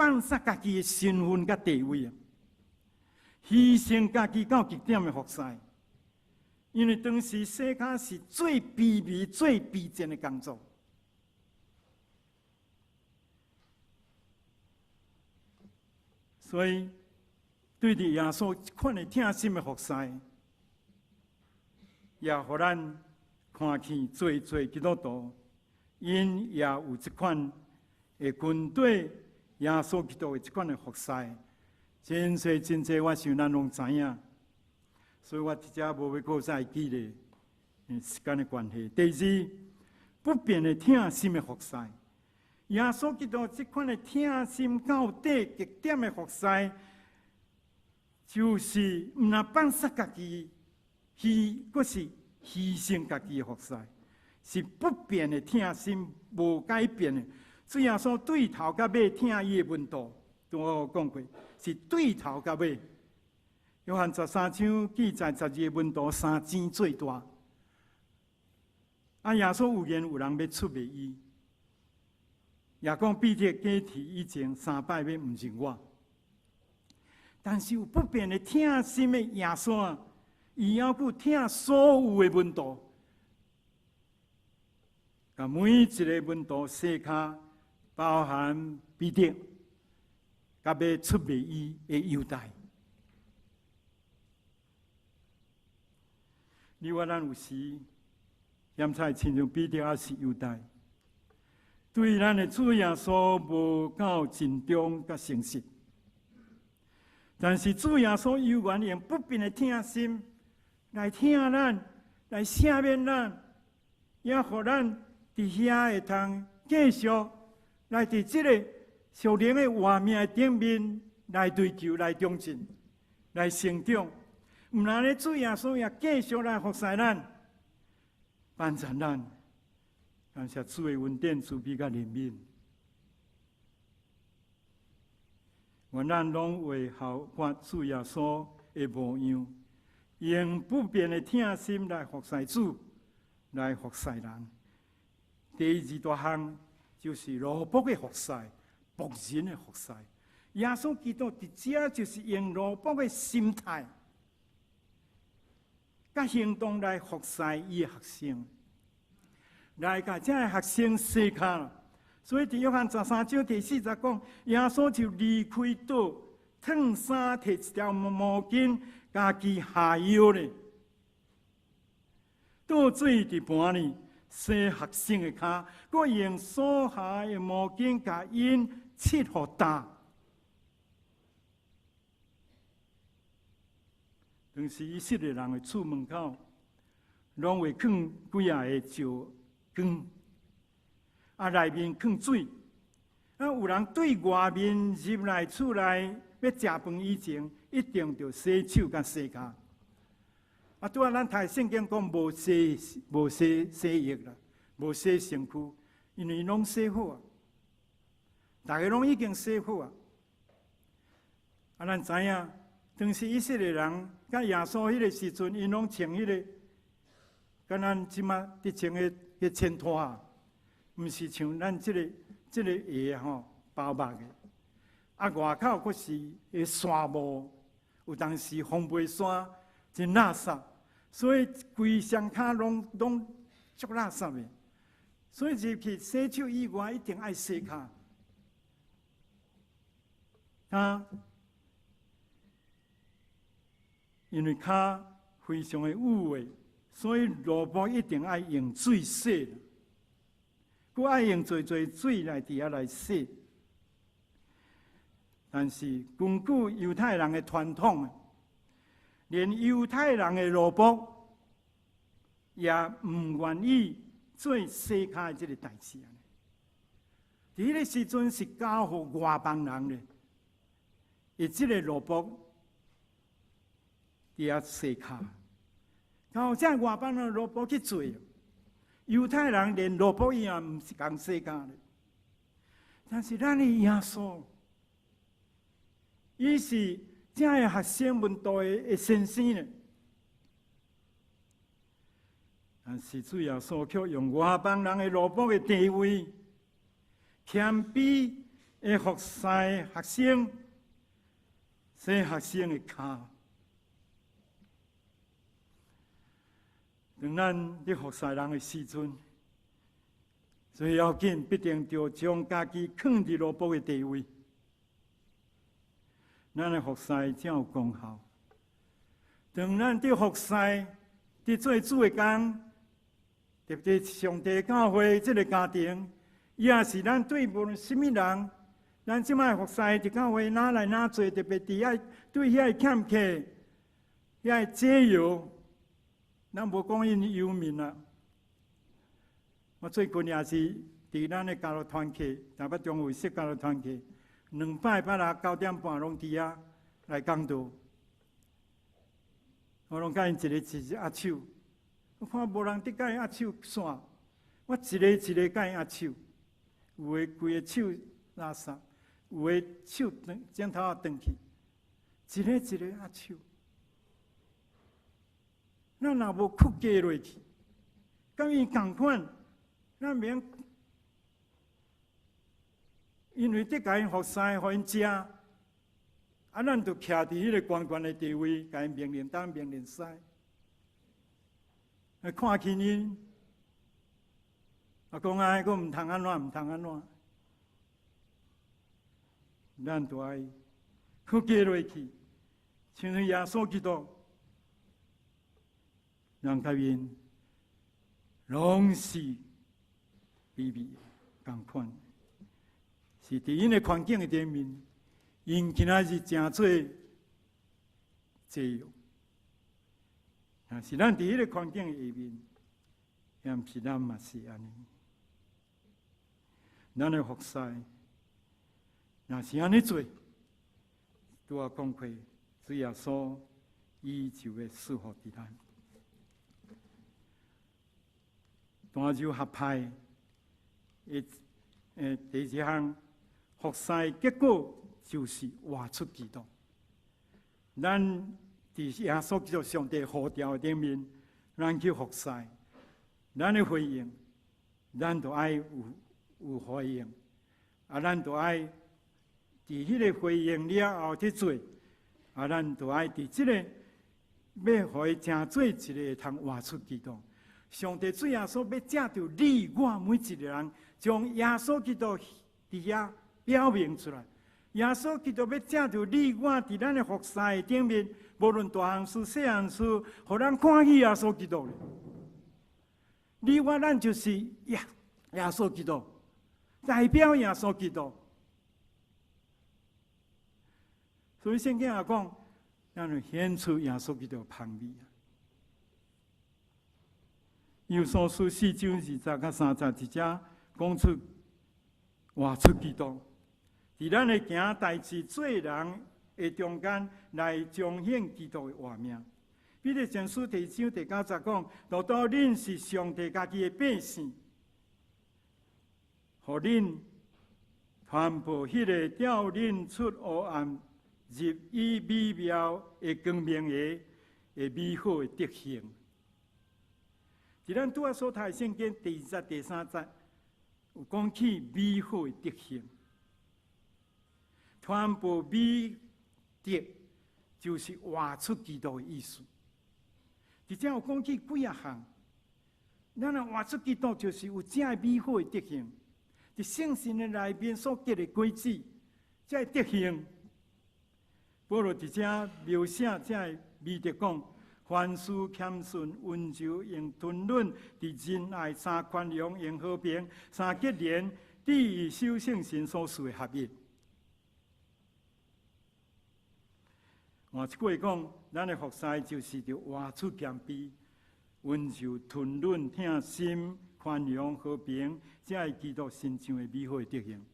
放殺家己的身份佮地位啊，犧牲家己到極點的服侍。因為當時洗跤是最卑微、最卑賤的工作，所以對著耶穌這款的疼心的服侍，也予咱看見濟濟基督徒，𪜶也有這款會跟對耶穌基督的這款的服侍，真濟真濟，我想咱攏知影。所以我佇遮無欲閣再記咧，時間的關係。第二，不變的疼心的服侍，耶穌基督這款的疼心到底極點的服侍，就是毋但放殺家己，犧，閣是犧牲家己的服侍，是不變的疼心，無改變的。主耶穌對頭到尾疼伊的門徒，拄我講過，是對頭到尾。約翰13章記載12個門徒相爭最大。啊，耶穌預言有人欲出賣伊，也講彼得過去以前三擺欲毋認我。但是有不變的疼心的耶穌啊，伊猶閣疼所有的門徒，共每一个門徒洗跤，包含彼得，佮欲出賣伊的猶大。你我咱有時嫌菜親像彼得抑是猶大，對咱的主耶穌無夠盡忠佮誠實，但是主耶穌猶原用不變的疼心來疼咱，來赦免咱，也予咱佇遐會通繼續來佇這個屬靈的活命的頂面來追求、來長進、來成長。毋但呢，主耶穌也繼續來服侍咱，幫助咱。感謝主的恩典、慈悲佮憐憫。願咱攏會效法主耶穌的模樣，用不變的疼心來服侍主，來服侍人。第二大項就是奴僕的服侍，僕人的服侍。耶穌基督佇遮就是用奴僕的心態佮行動來服侍伊的學生，來共遮的學生洗跤。所以佇約翰13章第4節講，耶穌就離開桌，褪衫，提一條毛巾，家己下腰咧，倒水佇盤裡洗學生的跤，閣用所下的毛巾共𪜶拭予焦。當時以色列人的厝門口，攏會囥幾仔个石缸，啊，內面囥水。啊，有人對外面入來厝內欲食飯以前，一定著洗手佮洗跤。啊，拄仔咱讀聖經講無洗無洗洗浴啦，無洗身軀，因為攏洗好啊，逐家攏已經洗好啊。啊，咱知影。當時以色列人佮耶穌彼个時陣，𪜶攏穿彼个，佮咱這馬佇穿的彼前拖啊，毋是像咱這个鞋吼包肉的。啊，外口閣是彼紗帽，有當時風袂散，真垃圾，所以規雙跤攏攏足垃圾的。所以入去洗手以外，一定愛洗跤。啊。因為跤非常的污穢，所以奴僕一定愛用水洗，閣愛用濟濟水來佇遐來洗。但是根據猶太人的傳統，連猶太人的奴僕也毋願意做洗跤的這个代誌。佇彼个時陣是交予外邦人的，伊這个奴僕。佇遐洗跤，交這外邦人奴僕去做，猶太人連奴僕伊也毋是共洗跤的。但是咱的耶穌，伊是這个學生門徒的先生呢。但是主耶穌卻用外邦人的奴僕的地位，謙卑的服侍學生，洗學生的跤。當咱佇服侍人的時陣，最要緊必定著將家己囥佇奴僕的地位，咱的服侍才有功效。當咱佇服侍、佇做主的工，特別上帝教會這个家庭，也是咱對無論啥物人，咱這擺服侍佇教會哪來哪濟，特別佇遐對遐个欠客、遐个解藥，咱無講𪜶遊民啦。我最近也是佇咱的家族團契，台北中衛室家族團契，兩擺拜六9點半攏佇遐來講道。我攏共𪜶一個一個握手，我看無人佇共𪜶握手散，我一個一個共𪜶握手，有的規個手垃圾，有的手斷指頭仔斷去，一個一個握手。咱若無屈低落去，佮𪜶仝款，咱免因為得共𪜶服侍，予𪜶食，啊，咱就徛佇彼个懸懸的地位，共𪜶命令東命令西，來看輕𪜶，啊，講啊，閣毋通按怎，毋通按怎，咱就愛屈低落去，親像耶穌基督，人佮𪜶攏是卑微仝款，是佇𪜶的環境的頂面，𪜶今仔日成做祭物。但是咱佇彼个環境下面，也毋是咱嘛是按呢。咱的服侍，若是按呢做，拄仔講過，主耶穌伊就會賜福佇咱。單就合派的第一項服侍結果就是活出基督。咱佇耶穌基督上帝呼召的頂面，咱去服侍，咱的回應，咱就愛有回應，啊，咱就愛佇彼個回應了後去做，啊，咱就愛佇這個欲予伊成做一個會通活出基督。上帝主耶穌欲藉著你我每一個人，將耶穌基督佇遐表明出來。耶穌基督欲藉著你我佇咱的服侍頂面，無論大項事、細項事，予人看見耶穌基督。你我咱就是耶穌基督，代表耶穌基督。所以聖經也講，咱要顯出耶穌基督的芳味。以弗所書四章二節到三節，佇遮講出活出基督，佇咱的行代誌做人的中間來彰顯基督的活命。彼得前書第二章第九節講，獨獨恁是上帝家己的百姓，予恁傳播彼个召恁出黑暗入伊美妙的光明的美好的德行。佇咱拄仔所讀的聖經第二節、第三節，有講起美好的德行，傳播美德，就是活出基督的意思。佇遮有講起幾仔項，咱若活出基督，就是有這个美好的德行。佇聖神的內面所結的果子，這个德行，保羅佇遮描寫這个美德講。凡事謙遜、溫柔，用吞忍，佇仁愛、三寬容，用和平、三結連，致意守聖神所賜的合一。換一句話講，咱的服侍就是著活出謙卑、溫柔、吞忍、疼心、寬容、和平，這个基督身上的美好的德行。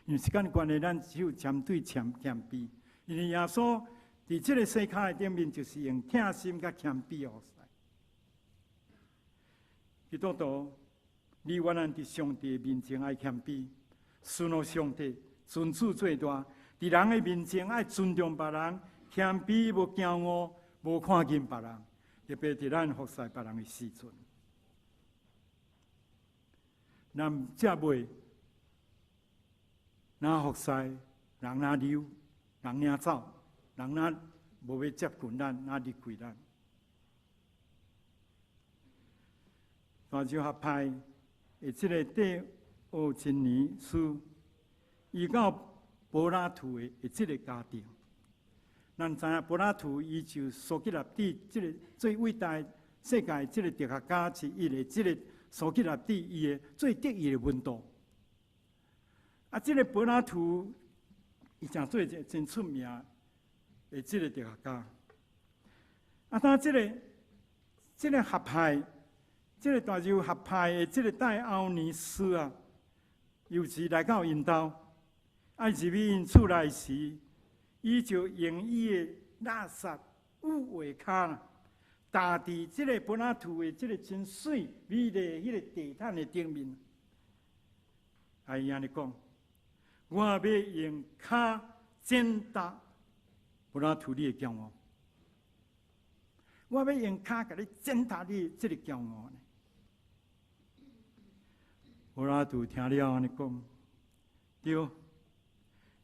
因為時間關係，咱只有針對謙卑，因為耶穌佇這个世界的頂面，就是用疼心佮謙卑服侍。基督徒，你我咱佇上帝面前愛謙卑，順服上帝，尊主做大。佇人的面前愛尊重別人，謙卑無驕傲，無看輕別人。特別佇咱服侍別人的時陣，咱才袂若服侍，人若溜，人領走，人若無欲接近咱，若離開咱。大洲學派的這个戴奧真尼斯，伊到柏拉圖的這个家庭。咱知影柏拉圖伊就蘇格拉底這个最偉大世界這个哲學家之一的這个蘇格拉底伊的最得意的門徒。啊，這个柏拉圖伊誠做一个真出名的這个哲學家。啊，當這个學派，這个大洲學派的這个戴奧尼斯啊，有時來到𪜶兜，啊，入去𪜶厝內時，伊就用伊的垃圾污穢跤啦，踏佇這个柏拉圖的這个真媠美麗的彼个地毯的頂面。啊，伊按呢講：我欲用跤踐踏柏拉圖你的驕傲，我欲用跤共你踐踏你這个驕傲。柏拉圖聽了按呢講：對，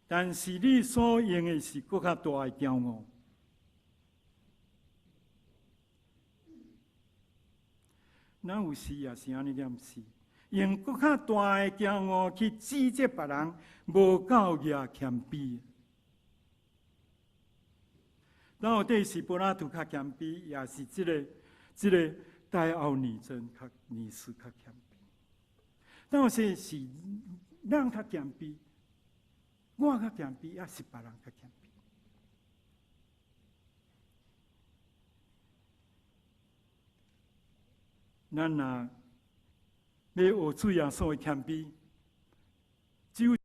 但是你所用的是閣較大的驕傲。咱有時也是按呢念是，用閣較大的驕傲去指責別人無夠額謙卑。到底是柏拉圖較謙卑，抑是這个戴奧尼真較尼斯較謙卑？到底是咱較謙卑，我較謙卑，抑是別人較謙卑？咱若欲學主耶穌的謙卑，只有